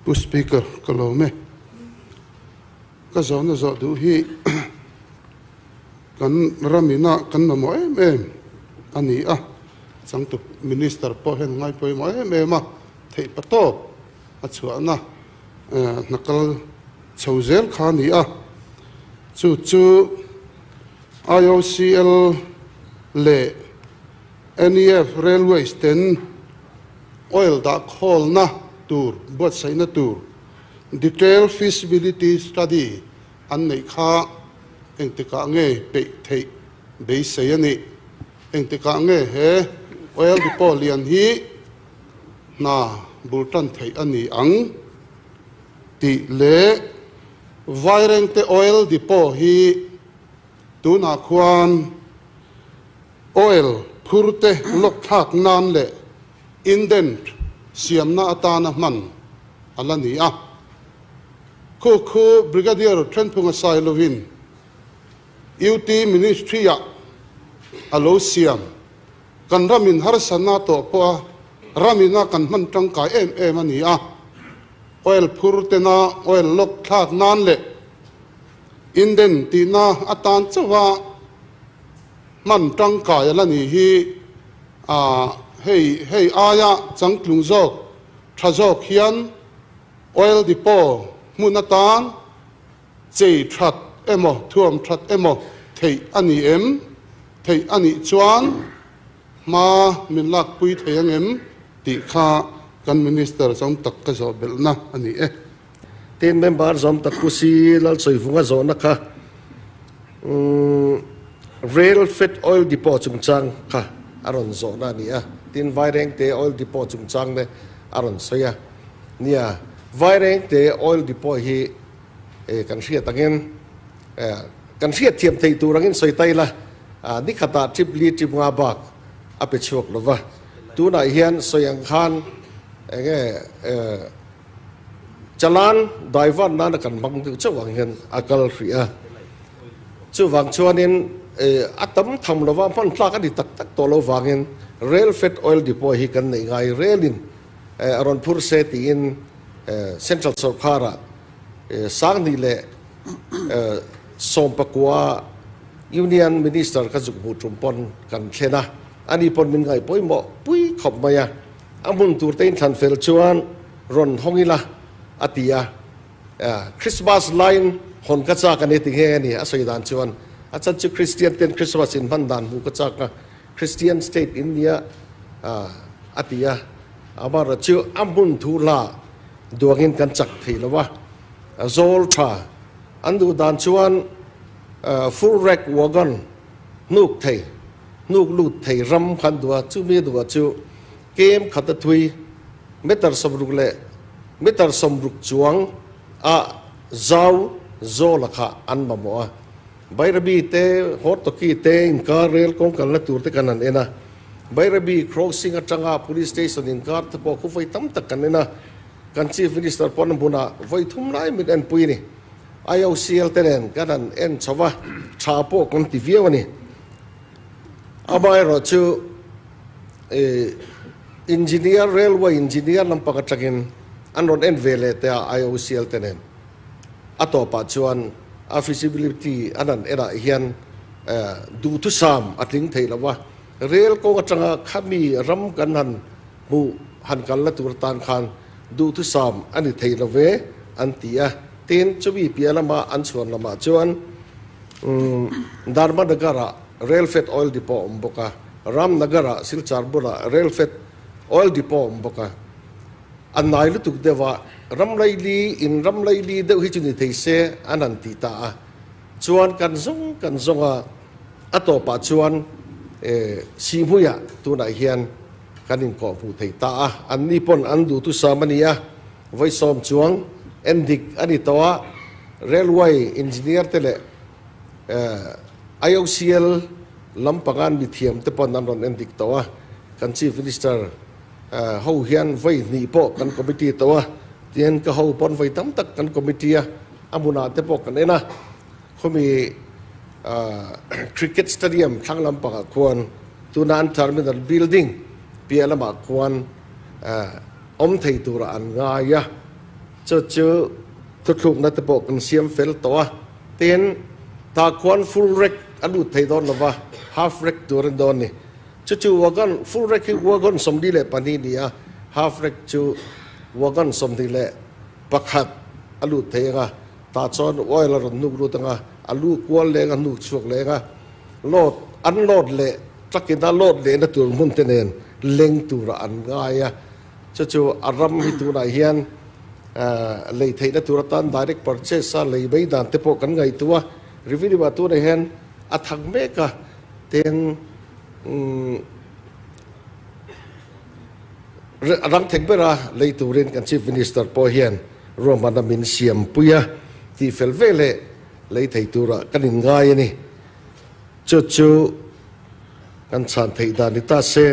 Pu Speaker, ka lawm e. Ka zawhna zawh duh hi kan ram ina kan mamawh em em a ni a, changtu Minister pawh hian a ngaipawimawh em em a, theih patawp a chhuahna hna kal chho zel kha a ni a, chu chu IOCL leh NEF Railways ten oil dah khawlna tur buatsaihna tur detail feasibility study an neih kha engtikah nge peih theih beisei a nih? Engtikah nge he oil depot lian hi hna bul tan theih a ni ang tih leh Vairengte oil depot hi tunah khuan Oil phur te lawk thlak nan leh indent siamna atana hman a la ni a. Khu khu Brigadier Thenphunga Sailovin UT Ministry-ah a lo siam. Kan ramin harsatna tawh pawha ramina kan hman tangkai em em a ni a. Oil phur tena oil lawk thlak nan leh indent tihna atan chauha Hman tangkai a la nih hi a hei hei aia changtlung zawk tha zawk hian oil depot hmun atan chei that emaw thuam that emaw theih a ni em? Theih a nih chuan hma min lakpui thei ang em tih kha kan Minister zawm tak ka zawh belhna a ni e. Tin, member zawm tak Pu Si Lalchawivunga zawhna kha Rail Freight Oil Depot chungchang kha a rawn zawhna a ni a. Tin, Vairengte Oil Depot chungchang te a rawn sawi a. Nia, Vairengte Oil Depot hi kan hriat angin, kan hriat thiam theih tur angin sawi ta ila, ni khatah trip li trip nga bak a pe chhuak lo va. Tunah hian sawi ang khan enge Chalan daivan nana kan hmang deuh chauh ang hian a kal hrih a. Chuvang chuanin a tam tham lova hman tlak a ni tak tak tawh lo vangin Rail Freight Oil Depot hi kan neih ngai relin a rawn phur se tiin Central sawrkharah Sanghnih leh Sawmpakua Union Minister ka zuk hmuh tum pawn kan thlen a, ani pawn min ngaih pawimawh pui khawp mai a. A hmun tur te in thlan fel chuan rawn hawng ila a ti a, Christmas laiin hawn ka chak a ni ti nghe a ni a sawi dan chuan a chan chu Christian ten Christmas in hman dan hmuh ka chak a, Christian state in nia a ti a, amaherawh chu a hmun thu hla duangin kan chak thei lo a, zawl tha an duh dan chuan full rack wagon hnuk thei. Hnuk lut thei ram khan duh a, chumi a duh ah chu kem khat a thui meter 60 leh meter 60 chuang a zau zawl a kha an mamawh a. Bairabi te, Hortoki te inkar rel kawng kalna tur te kan han en a, Bairabi crossing atanga police station inkar te pawh khu vawi tam tak kan en a, kan Chief Minister pawn a hmunah vawi thum lai min enpui a ni. IOCL te nen kan han en chho va, tha pawh kan ti viau a ni. Amaherawh chu engineer, railway engineer lampang atangin an rawn en ve leh teh a IOCL te nen. A tawpah chuan a feasibility an han enah hian duhthusam a tling thei lo va, rail kawng atanga khami ram kan han hmuh han kalna tur atan khan duhthusam a ni thei lo ve an ti a. Tin, chumi piah lama an chhuan lamah chuan Dharmanagar-ah Rail Freight Oil Depot a awm bawk a, Ramnagar-ah Silchar bulah Rail Freight Oil Depot a awm bawk a. A nai lutuk deuh a, ram laili in ram laili deuh hi chu ni thei se an han ti ta a. Chuan kan zawng kan zawng a, a tawpah chuan Sihhmuiah tunah hian kan inkawhhmuh thei ta a, anni pawn an duhthusam a ni a. Vawi sawm chuang en dik a ni tawh a, Railway Engineer te leh IOCL lam pangan mithiam te pawn an rawn en dik tawh a, kan Chief Minister ho hian vawi hnih pawh kan committee tawh a, tihian ka ho pawn vawi tam tak kan committee a, a hmunah te pawh kan en a, khawmi Cricket Stadium thlang lampangah khuan tuna an terminal building piah lamah khuan awm thei turah an ngai a. Chu chu thuthlukna te pawh kan siam fel tawh a, tin tah khuan full rack a lut thei dawn lova, half rack tur a ni dawn a ni. Chu chu wagon, full rack hi wagon 42 ni a, half rack chu wagon 21 a lut thei ang a, tah chuan oil a rawn nuk lut ang a, a lu kual leng a, hnuk chhuak leng a, load, unload leh truck in a load lehna tur hmun te nen leng turah an ngai a. Chu chu a ram hi tunah hian lei theihna tur atan direct purchase a lei mai dan te pawh kan ngaihtuah a, revenue ah tunah hian a thang mek a, tin a rang thek ber a lei turin kan Chief Minister pawh hian ruahmanna min siampui a, tihfel veleh lei thei turah kan inngai a ni. Chu chu kan chhan theih dan ni ta se.